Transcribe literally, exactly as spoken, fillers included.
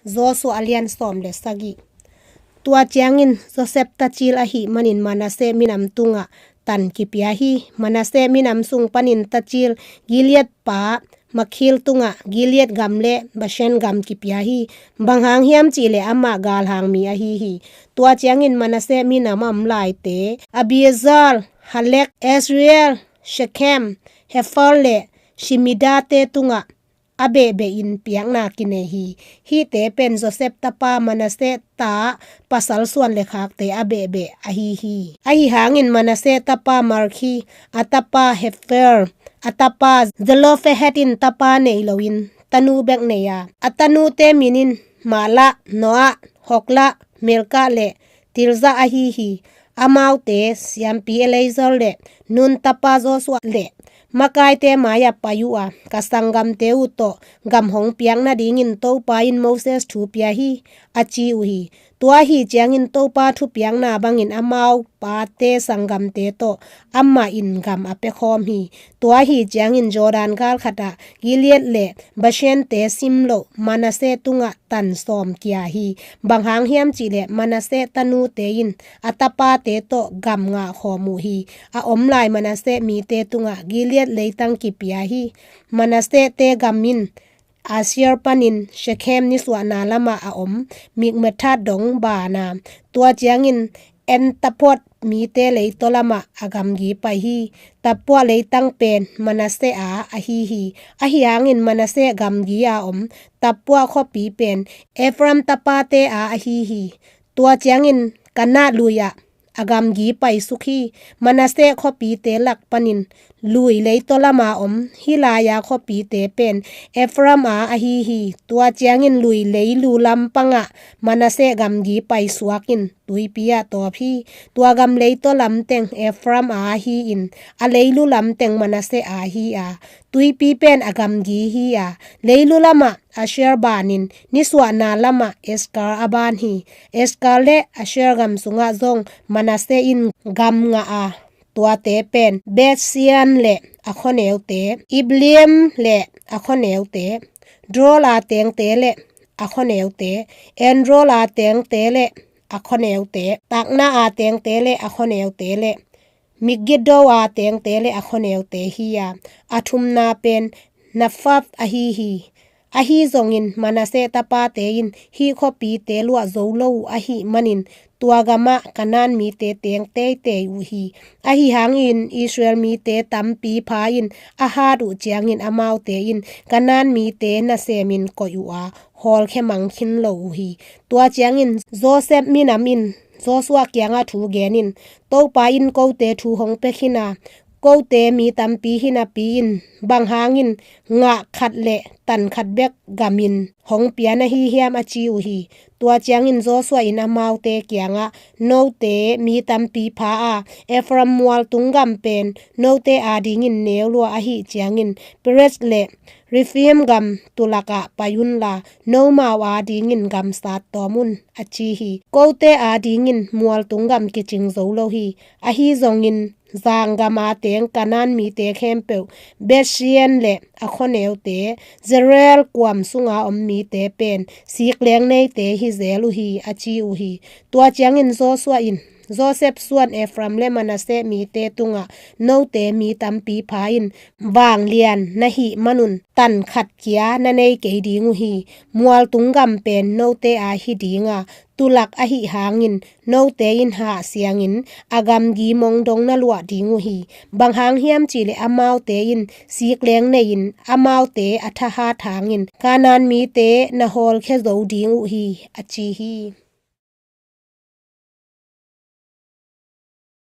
Joshua a lian sawm le sagih. Tua ciangin Joseph tacil ahih manin Manasseh minam tungah tan kipia hi. Manasseh minam sung panin tacil Gilead pa Makir tungah Gilead gam le Bashan gam kipia hi. Bang hang hiam cihleh amah galhang mi ahi hi. Tua ciangin Manasseh minam a om laite Abiezer, Helek, Asriel, Shekem, Hepher le Shemida te tungah a behbeh in piakna kinei hi. Hihte pen Joseph tapa Manasseh ta pasal suan le khakte a behbeh ahi hi. Ahi hangin Manasseh tapa Makir, a tapa Hepher, a tapa Zelophehad in tapa nei loin tanu bek nei a, a tanute min in Mahlah, Noah, Hoglah, Milkah le Tirza ahi hi. Amaute siampi Eleazar le Nun tapa Joshua le makaite mai-ah pai uh a, ka sanggamte uh tawh gam hong piak nadingin Topa in Moses thu pia hi, a ci uh hi. Tua ahi ciangin Topa thupiakna bangin amau pate sanggamte tawh amah in gam a pia khawm hi. Tua ahi ciangin Jordan gal khatah Gilead le Bashan te sim loh Manasseh tungah tan sawm kia hi. Bang hang hiam cihleh Manasseh tanute in a tapate tawh gam ngah khawm uh hi. A om lai Manasseh mite tungah Gilead leitang kipia hi. Manasseh te gam in Asher panin Shekem nisuahna lamah a om Mikmethat dong ban a, tua ciangin En-taphuah mite leitaw lamah a gamgi pai hi. Tappuah leitang pen Manasseh a ahi hi. Ahi hangin Manasseh gamgi a om Tappuah khuapi pen Ephraim tapate a ahi hi. Tua ciangin Kanah lui-ah a gamgi paisuk hi. Manasseh khuapite lak panin lui leitaw lama om hih lai-a khuapite pen Ephraim a ahi hi. Tua ciangin lui leilu lam pangah Manasseh gamgi paisuak in tuipi ah tawp hi. Tua gam leitaw lamteng Ephraim a ahi-in a leilu lamteng Manasseh a hi a, tuipi pen a gamgi hi a, leilu lamah Asher banin nisuahna lamah Issachar a ban hi. Issachar le Asher gam sungah zong Manasseh in gam ngah a, tuate pen Beth-shean le a khuaneute, Ibleam le a khuaneute, Dor a tengte le a khuaneute, En-dor a tengte le a khuaneute, Taknah a tengte le a khuaneute le Migidol a tengte le a khuaneute hi a, a thumna pen Naphath ahi hi. Ahi zongin Manasseh tapate in hih khuapite luah zo lo uh ahih manin tua gamah Kanaan mite teng teitei uh hi. Ahi hangin Israel mite tampi pha in a hat uh ciangin amaute in Kanaan mite nasemin koih uh a, hawlkhia mang khin lo uh hi. Tua ciangin Joseph minam in Joshua kiangah thu gen in, Topa in kote thu hong pia khin a, kote mi tampi hi napi-in bang hangin ngah khat le tan khat bek gamin hong pia na hi hiam, a ci uh hi. Tua ciangin Joshua in amaute kiangah, note mi tampi pha a, Ephraim mualtung gam pen note adingin neu lua ahih ciangin Perez le Rephaim gam tulakah pai unla, nomau adingin gam sat tawm un, a ci hi. Kote adingin mualtung gam kicing zo lo hi. Ahi zongin zanggam a teng Kanaan mite khempeuh Beth-shean le a khuaneute, Zered kuam sunga om mite pen sikleng neite hi zel uh hi, a ci uh hi. Tua ciangin Joshua in, Joseph suan Ephraim le Manasseh mite tungah note mi tampi pha in vanglian na hih manun tan khat kia na nei kei ding uh hi. Mualtung gam pen note a hi ding a, tulak ahih hangin note in hah siangin a gamgi mong dong na luah ding uh hi. Bang hang hiam cihleh amaute in sikleng nei-in amaute a thahat hangin Kanaan mite na hawlkhia zo ding uh hi, a ci hi.